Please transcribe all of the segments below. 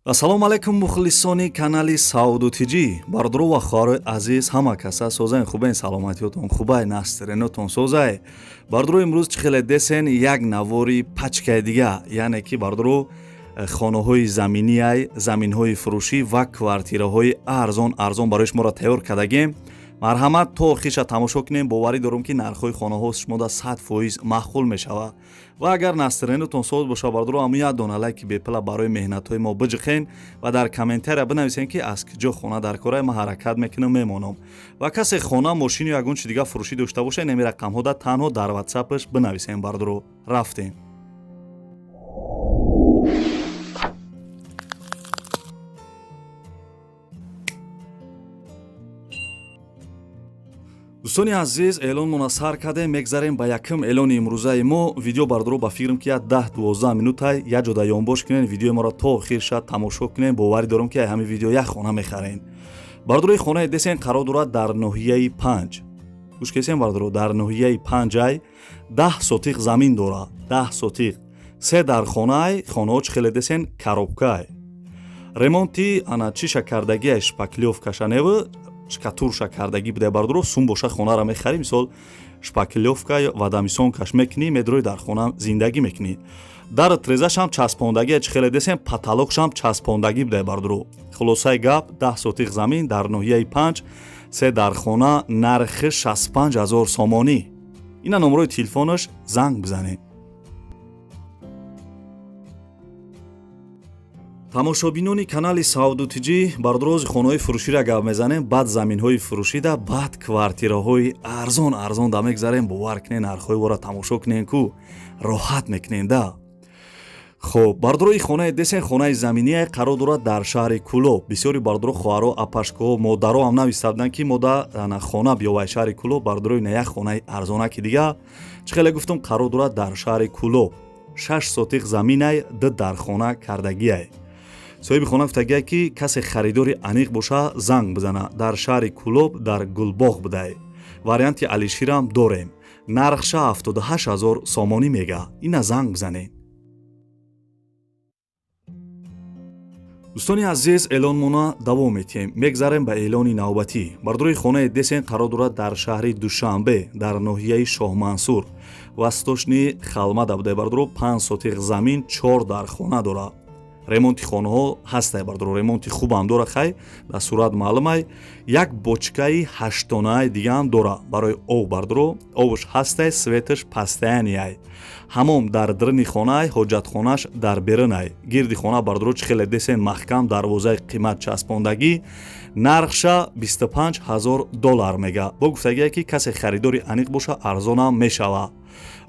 Ассалому алайкум, мухлисони канали Сауду Тиҷӣ, бародару ва хоҳарои азиз, ҳама каса созаен, хубен, саломатиётон хубай, настроениятон созай. Бародару, имрӯз чӣ хеле десен, як навори пачкаи дига, яъне ки, бародару, хонаҳои заминиай, заминҳои фурӯшӣ ва квартираҳои арзон арзон барои шуморо тайёр кардагем. Марҳамат, то охирша тамошо кунем. Боварӣ дорум, ки нархҳои хонаҳо шумода 100% маъқул мешавад. Ва агар настроениятон соз боша, бародаро, ҳамун як дона лайки бепила барои меҳнатҳои мо биҷиқен ва дар комментария бинависем, ки аз куҷо хона дар кораи ман ҳаракат мекунам, мемонам. Ва касе хона, мошину ягон чи дига фурӯшӣ дошта боша, инами рақамҳода танҳо дар ватсапаш бинависем. Бародаро, рафтем. Дӯстони азиз, эълонмона сар кардем, мегзарем ба якум эълони имрӯзаи мо. Видео, бародаро, ба фикрам, ки як 10-12 минутай як ҷода ёнбош кунен, видеои моро то охир шад тамошо кунен. Боварӣ дорам, ки ҳамин видео як хона мехарен. Бародарои, хонаи десен қарор дорад дар ноҳияи Панҷ. Гӯш кесен, бародаро, дар ноҳияи Панҷай 10 сотиқ замин дорад, 10 сотиқ, се дар хонаай. Хонаҳо чӣ хеле десен, коробкаай, ремонти ана чиша кардагиай, шпаклёвкашаневу штукатурша кардагӣ буде. Бародаро, сум боша, хонаро мехарӣ, мисол, шпаклёвка ва дамисонкаш мекунӣ, медрои, дар хона зиндагӣ мекунӣ. Дар трезашам часпондагӣ, чӣ хеле десем, потолокшам часпондагӣ буде. Бародаро, хулосаи гап, 10 сотиқ замин дар ноҳияи Панҷ, се дар хона, нархи 65 000 сомонӣ. Ина номрои телефонаш, занг бизанед. Тамошобинони канали Сауду Тиҷӣ, бародарози, хонаҳои фурӯширо гап мезанем, баъд заминҳои фурӯшида, баъд квартираҳои арзон арзон да мегзарем. Бовар кунен, нархҳои вора тамошо кунен ку, роҳат мекунен да. Хоб, бародарои, хонаи десен, хонаи заминие, қарор дорад дар шаҳри Кулоб. Бисёри бародаро, хоҳаро, апашкоҳо, модаро ҳам нависта буданд, ки мода хона биёвай шаҳри Кулоб. Бародарои, на як хонаи арзонаки дига, чӣ хеле гуфтум, қарор дорад дар шаҳри Кулоб, 6 сотиқ заминай, ду дархона кардагиай. Соҳиби хона гуфтагия, ки касе харидори аниқ боша, занг бизана. Дар шаҳри Кулоб, дар Гулбоғ будай. Варианти Алиширам дорем. Нархша 78 000 сомонӣ мега. Ина занг бизанед. Дӯстони азиз, эълонмона давом метиҳем, мегзарем ба эълони навбатӣ. Бародарои, хонаи десен қарор дорад дар шаҳри Душанбе, дар ноҳияи Шоҳмансур, восточный Халмада будай. Бародаро, 5 сотиқ замин, чор дар хона дорад. Ремонти хонаҳо ҳастай, бародаро, ремонти хубам дора, хай, дар сурат маълумай. Як бочкаи ҳаштонаи дигаам дора барои об. Бародаро, обш ҳастай, светаш постоянныйай, ҳамом дар даруни хонаай, ҳоҷатхонаш дар берунай. Гирди хона, бародаро, чӣ хеле десен, маҳкам, дарвозаи қимат часпондагӣ. Нархша 25 000 доллар мега. Бо гуфтагие, ки касе харидори аниқ боша, арзонам мешава.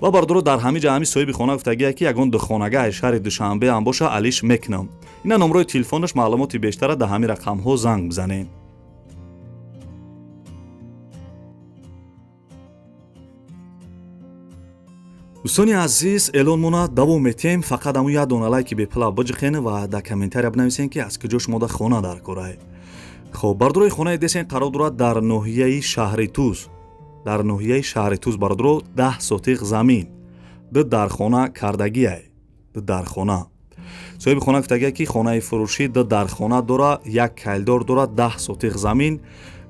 Ва, бародаро, дар ҳамин ҷа ҳамин соҳиби хона гуфтагие, ки ягон духонага аз шаҳри Душанбе ҳам боша, алиш мекунам. Ина номрои телефонаш, маълумоти бештара дар ҳамин рақамҳо занг бизанед. Дӯстони азиз, эълонмона давом метиҳем. Фақат ҳамун як дона лайки бепила биҷиқен ва дар комментария бинависен, ки аз куҷо шумода хона дар корай. Хоб, бародарои, хонаи десен қарор дорад дар ноҳияи шаҳри Туз. Дар ноҳияи шаҳри Туз, бародаро, 10 сотиқ замин, ду дархона кардагиай, ду дархона. Соҳиби хона гуфтагия, ки хонаи фурӯшӣ, ду дархона дора, як калидор дора, 10 сотиқ замин.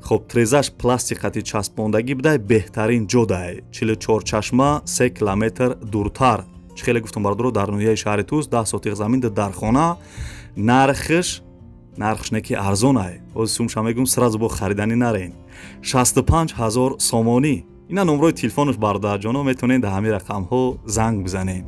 Хоб, трезаш пластикати часпондагӣ будай, беҳтарин ҷодай, Чилучорчашма 3 километр дуртар. Чӣ хеле гуфтум, бародаро, дар ноҳияи шаҳри Туз, 10 сотиқ замин, ду дархона. Нархш не ки арзонай, ҳози сумша мегум, сразу бо хариданӣ нарен. 65 000 сомонӣ. Ина номрои телефонаш, бародарҷоно, метавонед дар ҳамин рақамҳо занг бизанед.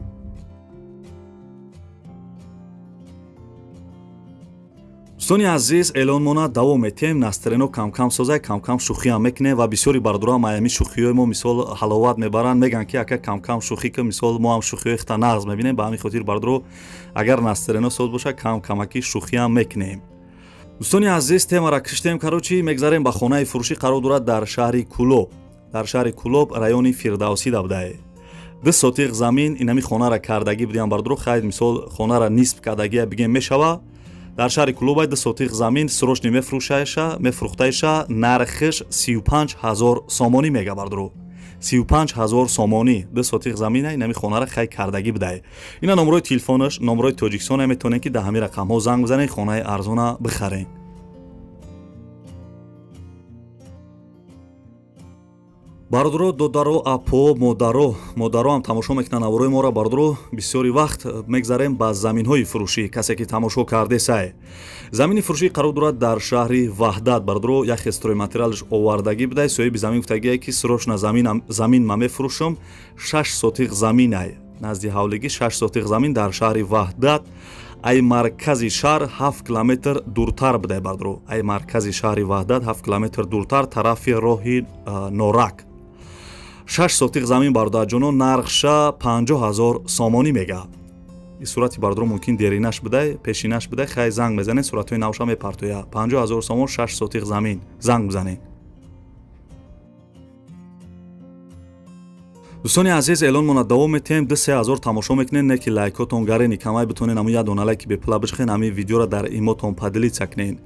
Дӯстони азиз, эълонмона давом метиҳем. Настроено камкам созай, камкам шӯхиам мекунем. Ва бисёри бародароам аями шӯхиҳои мо, мисол, ҳаловат мебаранд, мегӯянд, ки ака, камкам шӯхӣ ки, мисол, мо ҳам шӯхиҳои хита нағз мебинем. Ба ҳамин хотир, бародаро, агар настроено соз боша, кам камакӣ шӯхиам мекунем. Дӯстони азиз, темара киштем, короче, мегзарем ба хонаи фурӯшӣ. Қарор дорад дар шаҳри Кулоб, дар шаҳри Кулоб, райони Фирдавсида будае. 2 сотиқ замин, инами хонара кардагӣ будиам, бародаро. Хайр, мисол, хонара нисб кардагия бигем мешава. Дар шаҳри Кулобай 2 сотиқ замин срочный мефурӯхтаиша. Нархиш 35 000 сомонӣ мега, бародаро. 35 ҳазор сомонӣ, 2 сотих замина, инами хонара хай кардагӣ будай. Ина номрои телефонаш, номрои Тоҷикистон, метавонед, ки дар ҳамин рақамҳо занг бизанед, хонаи арзона бихаред. Бародаро, додаро, апо, модаро, модаро ҳам тамошо мекунанд наворои моро. Бародаро, бисёри вақт мегзарем ба заминҳои фурӯшӣ. Касе ки тамошо кардесай, замини фурӯшӣ қарор дорад дар шаҳри Ваҳдат. Бародаро, як стройматериалш овардагӣ будай. Соҳиби замин гуфтагие, ки срочно замин ма мефурӯшам. 6 сотих заминай, назди ҳавлигӣ, 6 сотих замин дар шаҳри Ваҳдат, ай маркази шаҳр 7 километр дуртар будай. Бародаро, ай маркази шаҳри Ваҳдат 7 километр дуртар, тарафи роҳи Норак, 6 сотих замин. Бародарҷоно, нархша 50 000 сомонӣ мега. И сурати, бародаро, мумкин деринаш будай, пешинаш будай. Хай, занг мезанед, суратҳои навша мепартоя. 50 000 сомон, 6 сотих замин, занг бизанед. Дӯстони азиз, эълонмона давом метиҳем. 2-3 ҳазор тамошо мекунед, не ки лайкотон гарени камай битонед, ҳамун як дона лайки бепула бишхен, ҳамин видеоро дар имотон поделиться кунед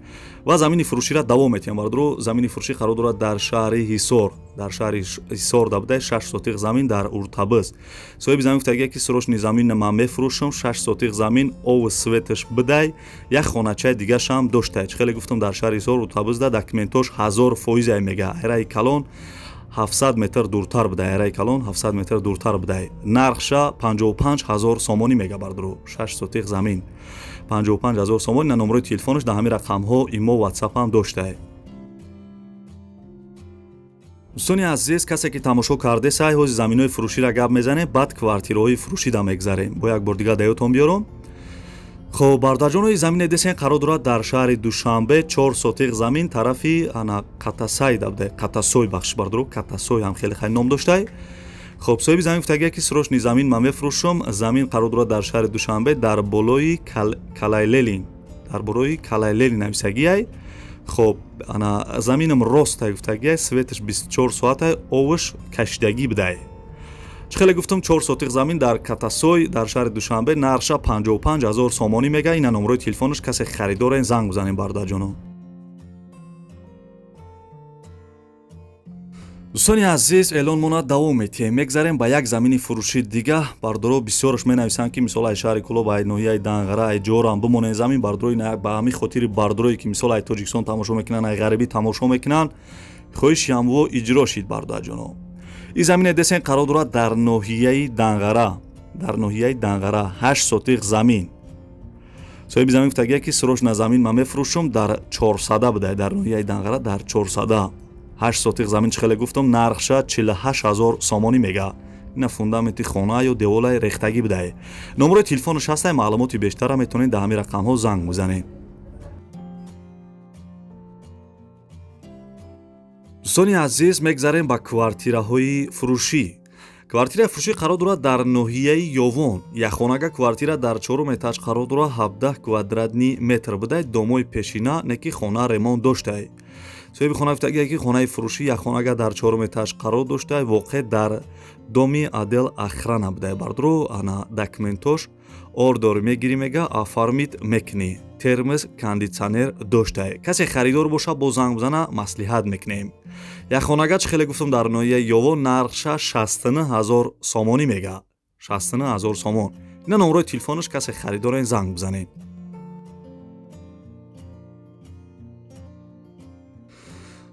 ва замини фурӯширо давом метиҳем. Бародаро, замини фурӯшӣ қарор дорад дар шаҳри Ҳисор. Дар шаҳри Ҳисор да будай, 6 сотих замин дар Уртабиз. Соҳиби замин гуфтагия, ки срочный замин ман мефурӯшам. 6 сотих замин, ову светаш бидай, як хоначаи дигашам доштай. Чӣ хеле гуфтам, дар шаҳри Ҳисор, Уртабизда, документош 1000%-ай мега. Айраи калон 700 метр дуртар будай, айраи калон 700 метр дуртар будай. Нархша 55 ҳазор сомонӣ мега. Бардару, 6 сотих замин, 55 ҳазор сомонӣ. На номерои телефонаш, дар ҳамин рақамҳо имо, ватсап ҳам доштай. Дӯстони азиз, касе ки тамошо карде, сай ҳози заминҳои фурӯширо гап мезанем, баъд квартираҳои фурӯшида мегзарем. Бо як бор дигар даётон биёрам. Хоб, бародарҷонои, замине десен қарор дорад дар шаҳри Душанбе, 4 сотих замин, тарафи ана Қатасай да, Қатасой, бахшиш, бародаро, Катасой ҳам хеле хай ном доштай. Хоб, соҳиби замин гуфтагия, ки срочный замин ман мефурӯшам. Замин қарор дорад дар шаҳри Душанбе, дар болои Калайлелин, дар болои Калайлелин нависагиай. Хоб, ана заминам ростай, гуфтагиай, светаш 24 соатай, овуш кашидагӣ будай. Чӣ хеле гуфтам, 4 сотих замин дар Катасой, дар шаҳри Душанбе, нархша 55 ҳазор сомонӣ мега. Ина номерои телефонаш, касе харидорен, занг бизанем. Бародарҷоно, дӯстони азиз, эълонмона давом метиҳем. Мегзарем ба як замини фурӯши дига. Бардоро, бисёраш менависанд, ки мисол ай шаҳри Кулоб, ай ноҳияи Данғара, ай ҷорам бимонед замин. Бардорои, ба ҳамин хотири бардорое ки мисол ай Тоҷикистон тамошо мекунанд, ай ғарибӣ тамошо мекунанд, хоҳиши ҳамво иҷро шид. Бародарҷоно, ин замине десен қарор дорад дар ноҳияи Данғара, дар ноҳияи Данғара, 8 сотих замин. Соҳиби замин гуфтагия, ки срочно замин ман мефурӯшам. Дар Чорсада будай, дар ноҳияи Данғара, дар Чорсада, 8 сотих замин. Чӣ хеле гуфтам, нархша 48 ҳазор сомонӣ мега. Ина фундаменти хона ё деволаи рехтагӣ будай. Номерои телефонаш ҳастай, маълумоти бештара метавонед дар ҳамин рақамҳо занг бизанед. Дӯстони азиз, мегзарем ба квартираҳои фурӯшӣ. Квартираи фурӯшӣ қарор дорад дар ноҳияи Ёвон. Якхонага квартира дар чорум этаж қарор дорад, 17 квадратный метр будай, домои пешина, не ки хона ремонт доштай. Соҳиби хона гуфтагие, ки хонаи фурӯшӣ якхонага дар чорум этаж қарор доштай, воқеъ дар доми отдел охрана будай. Бардро, ана документош ордор мегирӣ, мега, оформить мекунӣ, термос, кондитсионер доштай. Касе харидор боша, бо занг бизана, маслиҳат мекунем. Якхонага, чӣ хеле гуфтам, дар ноҳияи Ёвон, нархша 69 ҳазор сомонӣ мега, 69 ҳазор сомон. Ина номерои телефонаш, касе харидорен, занг бизанед.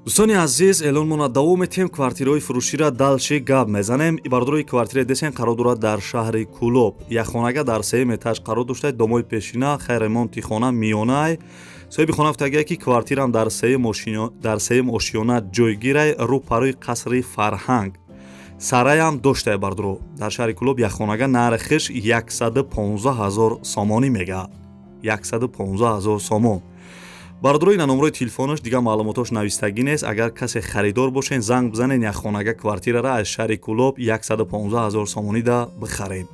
Дӯстони азиз, эълонмона давом метиҳем, квартираҳои фурӯширо дальше гап мезанем. Бардорои, квартираи десен қарор дорад дар шаҳри Кулоб. Якхонага дар сеюм этаж қарор дошта, домои пешина, хай ремонти хона миёнай. Соҳиби хона гуфтагия, ки квартирам дар сеюм ошёна ҷойгирай, рӯ парои қасри фарҳанг, сараям доштай. Бардоро, дар шаҳри Кулоб якхонага, нархиш 115 ҳазор сомонӣ мега, 115 ҳазор сомон. Бародаро, ина номерои телефонаш, дигар маълумотош навистагӣ нест. Агар касе харидор бошен, занг бизанен, якхонага квартирара аз шаҳри Кулоб 115 ҳазор сомонида бихарем.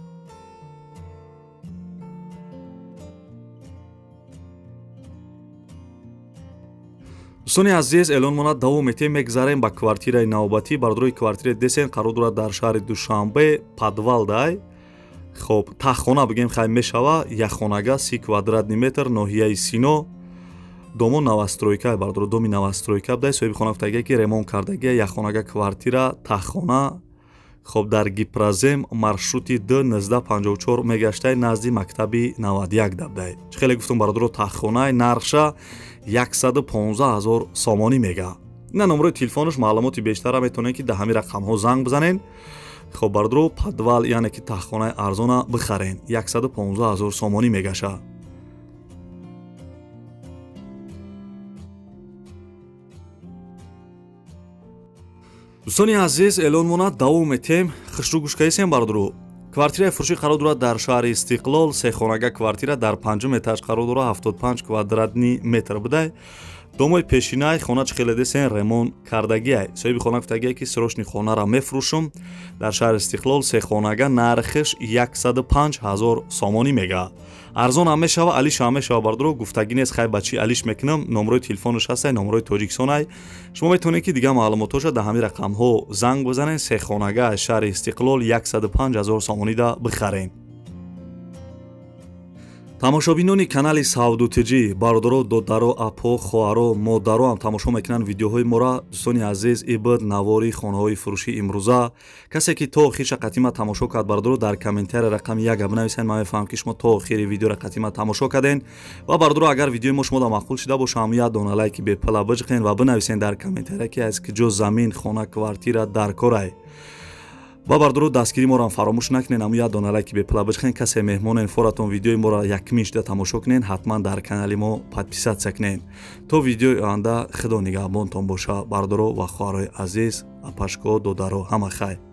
Дӯстони азиз, эълонмона давом метиҳем. Мегзарем ба квартираи навбатӣ. Бародарои, квартираи десен қарор дорад дар шаҳри Душанбе, подвал дай. Хоб, таххона бигем, хай мешава. Якхонага, 30 квадратный метр, ноҳияи Сино, домо новостройка. Бародаро, доми новостройка будай. Соҳиби хона гуфтагия, ки ремонт кардагия. Якхонага квартира, таххона. Хоб, дар Гипрозем маршрути Д 1954 мегаштай, назди мактаби 91 дабдай. Чӣ хеле гуфтум, бародаро, таххонаи нархша 115 000 сомонӣ мега. Ина номерои телефонаш, маълумоти бештара метавонед, ки дар ҳамин рақамҳо занг бизанед. Хоб, бародаро, подвал, яъне ки таххонаи арзона бихарен, 115 000 сомонӣ мегаша. Дӯстони азиз, эълонмона давом метем. Хушрӯ гӯш кардисем, бародаро. Квартираи фурӯшӣ қарор дорад дар шаҳри Истиқлол. Сехонага квартира дар панҷум этаж қарор дорад, 75 квадратный метр будай. Домои пешинай хона, чӣ хеле десен, ремонт кардагиай. Соҳиби хона гуфтагиай, ки срочный хонаро мефурӯшум. Дар шаҳри Истиқлол сехонага, нархиш 105 000 сомонӣ мега. Арзон ҳам мешава, алиш ҳам мешава, бародаро, гуфтагӣ нест. Хай, ба чӣ алиш мекунам. Номерои телефонаш ҳастай, номерои Тоҷикистонай. Шумо метавонед, ки дигар маълумотҳоша дар ҳамин рақамҳо занг бизанед. Сехонага аз шаҳри Истиқлол 105 000 сомонида бихарен. Тамошобинони канали Савдутиҷӣ, бародаро, додаро, апо, хоҳаро, модаро ҳам тамошо мекунанд видеоҳои моро. Дӯстони азиз, ибд навори хонаҳои фурӯшӣ имрӯза. Касе ки то охирша қатима тамошо кард, бародаро, дар комментария рақами як бинависед. Ман мефаҳмам, ки шумо то охири видеоро қатима тамошо карден. Ва, бародаро, агар видеои мо шумода маъқул шуда боша, ҳам як дона лайки бепала биҷиқен ва бинависен дар комментария, ки аз куҷо замин, хона, квартира дар корай. Ва, бародаро, дастгири моро ҳам фаромӯш накунед, ҳамун як дона лайки бепала биҷиқен. Касе меҳмонен, форатон видеои моро якмин шуда тамошо кунед, ҳатман дар канали мо подписаться кунед. То видеои оянда худо нигаҳбонтон боша, бародаро ва хоҳарои азиз, апашко, додаро, ҳама хайр.